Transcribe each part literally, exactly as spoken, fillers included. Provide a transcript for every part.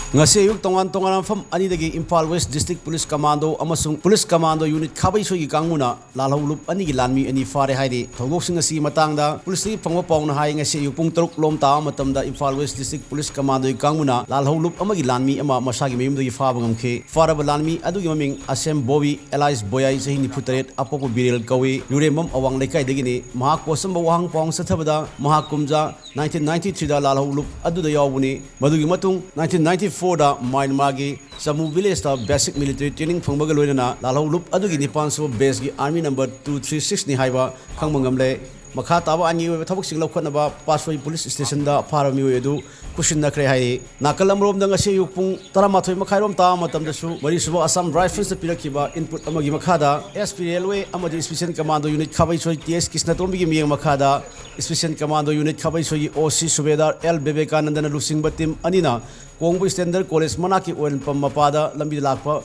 ꯉꯁꯤ ꯑꯌꯨꯛ ꯇꯣꯉꯥꯟ ꯇꯣꯉꯥꯟꯕ ꯃꯐꯝ ꯑꯅꯤꯗꯒꯤ Imphal west district police commando ꯑꯃꯁꯨꯡ ꯄꯨꯂꯤꯁ ꯀꯃꯥꯟꯗꯣ ꯌꯨꯅꯤꯠ ꯈꯥꯕꯩꯁꯣꯏꯒꯤ ꯀꯥꯡꯕꯨꯅ ꯂꯥꯜꯍꯧ ꯂꯨꯞ ꯑꯅꯤꯒꯤ ꯂꯥꯟꯃꯤ ꯑꯅꯤ ꯐꯥꯔꯦ ꯍꯥꯏꯔꯤ꯫ ꯊꯧꯗꯣꯛꯁꯤꯡ ꯑꯁꯤꯒꯤ ꯃꯇꯥꯡꯗ ꯄꯨꯂꯤꯁꯇꯒꯤ ꯐꯪꯕ ꯄꯥꯎꯅ ꯍꯥꯏ, ꯉꯁꯤ ꯑꯌꯨꯛ ꯄꯨꯡ ꯇꯔꯨꯛ ꯂꯣꯝ ꯇꯥꯕ ꯃꯇꯝꯗ ꯏꯝꯐꯥꯜ ꯋꯦꯁ ꯗꯤꯁꯇ꯭ꯔꯤꯛ ꯄꯨꯂꯤꯁ ꯀꯃꯥꯟꯗꯣꯒꯤ ꯀꯥꯡꯕꯨꯅ ꯂꯥꯜꯍꯧ ꯂꯨꯞ ꯑꯃꯒꯤ ꯂꯥꯟꯃꯤ ꯑꯃ ꯃꯁꯥꯒꯤ ꯃꯌꯨꯝꯗꯒꯤ ꯐꯥꯕ ꯉꯝꯈꯤ꯫ ꯐꯥꯔꯕ ꯂꯥꯟꯃꯤ ꯑꯗꯨꯒꯤ ꯃꯃꯤꯡ ꯑꯁꯦꯝ ꯕꯣꯕꯤ, ꯑꯦꯂꯥꯏꯁ ꯕꯣꯌꯥꯏ, ꯆꯍꯤ ꯅꯤꯐꯨ ꯇꯔꯦꯠ, ꯑꯄꯣꯛꯄ ꯕꯤꯔꯦꯜ ꯀꯧꯏ꯫ ꯌꯨꯔꯦꯝꯕꯝ ꯑꯋꯥꯡ ꯂꯩꯀꯥꯏꯗꯒꯤꯅꯤ꯫ ꯃꯍꯥꯛꯄꯨ ꯑꯆꯝꯕ ꯋꯥꯍꯪ ꯄꯥꯎꯍꯪ ꯆꯠꯊꯕꯗ ꯃꯍꯥꯛ ꯀꯨꯝꯖꯥ ꯅꯥꯏꯟꯇꯤꯟ ꯅꯥꯏꯟꯇꯤ ꯊ꯭ꯔꯤꯗ ꯂꯥꯜꯍꯧ ꯂꯨꯞ ꯑꯗꯨꯗ ꯌꯥꯎꯕꯅꯤ꯫ ꯃꯗꯨꯒꯤ ꯃꯇꯨꯡ ꯅꯥꯏꯟꯇꯤꯟ ꯅꯥꯏꯟꯇꯤ ꯐꯣꯔꯗ ꯃ꯭ꯌꯥꯟꯃꯥꯔꯒꯤ ꯆꯃꯨ ꯚꯤꯂꯦꯖꯇ ꯕꯦꯁꯤꯛ ꯃꯤꯂꯤꯇꯔꯤ ꯇ꯭ꯔꯦꯅꯤꯡ ꯐꯪꯕꯒ ꯂꯣꯏꯅꯅ ꯂꯥꯜꯍꯧ ꯂꯨꯞ ꯑꯗꯨꯒꯤ ꯅꯤꯄꯥꯟ ꯁꯨꯕ ꯕꯦꯁꯀꯤ ꯑꯥꯔꯃꯤ ꯅꯝꯕꯔ ꯇꯨ ꯊ꯭ꯔꯤ ꯁꯤꯛꯁꯅꯤ ꯍꯥꯏꯕ ꯈꯪꯕ ꯉꯝꯂꯦ꯫ ꯃꯈꯥ ꯇꯥꯕ ꯑꯥꯏꯟꯒꯤ ꯑꯣꯏꯕ ꯊꯕꯛꯁꯤꯡ ꯂꯧꯈꯠꯅꯕ ꯄꯥꯠꯁꯣꯏ ꯄꯨꯂꯤꯁ ꯁ꯭ꯇꯦꯁꯟꯗ ꯐꯥꯔꯕ ꯃꯤꯑꯣꯏ ꯑꯗꯨ ꯈꯨꯠꯁꯤꯟꯅꯈ꯭ꯔꯦ ꯍꯥꯏꯔꯤ꯫ ꯅꯥꯀꯜ ꯑꯃꯔꯣꯝꯗ ꯉꯁꯤ ꯑꯌꯨꯛ ꯄꯨꯡ ꯇꯔꯥꯃꯥꯊꯣꯏ ꯃꯈꯥꯏꯔꯣꯝ ꯇꯥꯕ ꯃꯇꯝꯗꯁꯨ ꯃꯔꯤꯁꯨꯕ ꯑꯁꯥꯝ ꯔꯥꯏꯐꯜꯁꯅ ꯄꯤꯔꯛꯈꯤꯕ ꯏꯟꯄꯨꯠ ꯑꯃꯒꯤ ꯃꯈꯥꯗ ꯑꯦꯁ ꯄꯤ ꯔꯦꯜꯋꯦ ꯑꯃꯗꯤ ꯁ꯭ꯄꯦꯁꯤꯌꯦꯜ ꯀꯃꯥꯟꯗꯣ ꯌꯨꯅꯤꯠ ꯈꯥꯕꯩꯁꯣꯏ ꯇꯤ ꯑꯦꯁ ꯀ꯭ꯔꯤꯁꯅꯇꯣꯝꯕꯤꯒꯤ ꯃꯤꯠꯌꯦꯡ ꯃꯈꯥꯗ ꯁ꯭ꯄꯦꯁꯤꯌꯦꯜ ꯀꯃꯥꯟꯗꯣ ꯌꯨꯅꯤꯠ ꯈꯥꯕꯩꯁꯣꯏꯒꯤ ꯑꯣ ꯁꯤ ꯁꯨꯕꯦꯗꯥꯔ ꯑꯦꯜ ꯕꯤꯕꯦꯀꯥꯅꯟꯗꯅ ꯂꯨꯆꯤꯡꯕ ꯇꯤꯝ ꯑꯅꯤꯅ ꯀꯣꯡꯕ ꯁ꯭ꯇꯦꯟꯗꯔ ꯀꯣꯂꯦꯖ ꯃꯅꯥꯛꯀꯤ ꯑꯣꯏꯜ ꯄꯝ ꯃꯄꯥꯗ ꯂꯝꯕꯤꯗ ꯂꯥꯛꯄ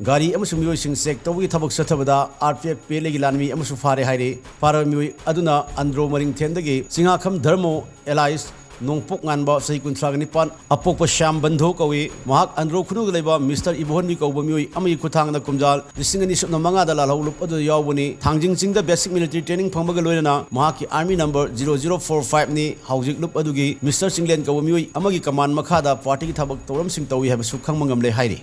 ꯒꯥꯔꯤ ꯑꯃꯁꯨꯡ ꯃꯤꯑꯣꯏꯁꯤꯡ ꯆꯦꯛ ꯇꯧꯕꯒꯤ ꯊꯕꯛ ꯆꯠꯊꯕꯗ ꯑꯥꯔ ꯄꯤ ꯑꯦꯐ ꯄꯦꯂꯦꯒꯤ ꯂꯥꯟꯃꯤ ꯑꯃꯁꯨ ꯐꯥꯔꯦ ꯍꯥꯏꯔꯤ꯫ ꯐꯥꯔꯕ ꯃꯤꯑꯣꯏ ꯑꯗꯨꯅ ꯑꯟꯗ꯭ꯔꯣ ꯃꯔꯤꯡꯊꯦꯟꯗꯒꯤ ꯆꯤꯡꯉꯥꯈꯝ ꯙꯔꯃꯣ ꯑꯦꯂꯥꯏꯁ ꯅꯣꯡꯄꯣꯛ ꯉꯥꯟꯕ, ꯆꯍꯤ ꯀꯨꯟꯊ꯭ꯔꯥꯒ ꯅꯤꯄꯥꯟ, ꯑꯄꯣꯛꯄ ꯁ꯭ꯌꯥꯝ ꯕꯟꯙꯨ ꯀꯧꯏ꯫ ꯃꯍꯥꯛ ꯑꯟꯗ꯭ꯔꯣ ꯈꯨꯅꯨꯗ ꯂꯩꯕ ꯃꯤꯁꯇꯔ ꯏꯕꯣꯍꯟꯕꯤ ꯀꯧꯕ ꯃꯤꯑꯣꯏ ꯑꯃꯒꯤ ꯈꯨꯠꯊꯥꯡꯗ ꯀꯨꯝꯖꯥ ꯂꯤꯁꯤꯡ ꯑꯅꯤ ꯁꯨꯞꯅ ꯃꯉꯥꯗ ꯂꯥꯜꯍꯧ ꯂꯨꯞ ꯑꯗꯨꯗ ꯌꯥꯎꯕꯅꯤ꯫ ꯊꯥꯡꯖꯤꯡ ꯆꯤꯡꯗ ꯕꯦꯁꯤꯛ ꯃꯤꯂꯤꯇꯔꯤ ꯇ꯭ꯔꯦꯅꯤꯡ ꯐꯪꯕꯒ ꯂꯣꯏꯅꯅ ꯃꯍꯥꯛꯀꯤ army number zero zero four ꯐꯥꯏꯚꯅꯤ꯫ ꯍꯧꯖꯤꯛ ꯂꯨꯞ ꯑꯗꯨꯒꯤ ꯃꯤꯁꯇꯔ ꯆꯤꯡꯂꯦꯟ ꯀꯧꯕ ꯃꯤꯑꯣꯏ ꯑꯃꯒꯤ ꯀꯃꯥꯟ ꯃꯈꯥꯗ ꯄꯥꯔꯇꯤꯒꯤ ꯊꯕꯛ ꯊꯧꯔꯝꯁꯤꯡ ꯇꯧꯏ ꯍꯥꯏꯕꯁꯨ ꯈꯪꯕ ꯉꯝꯂꯦ ꯍꯥꯏꯔꯤ꯫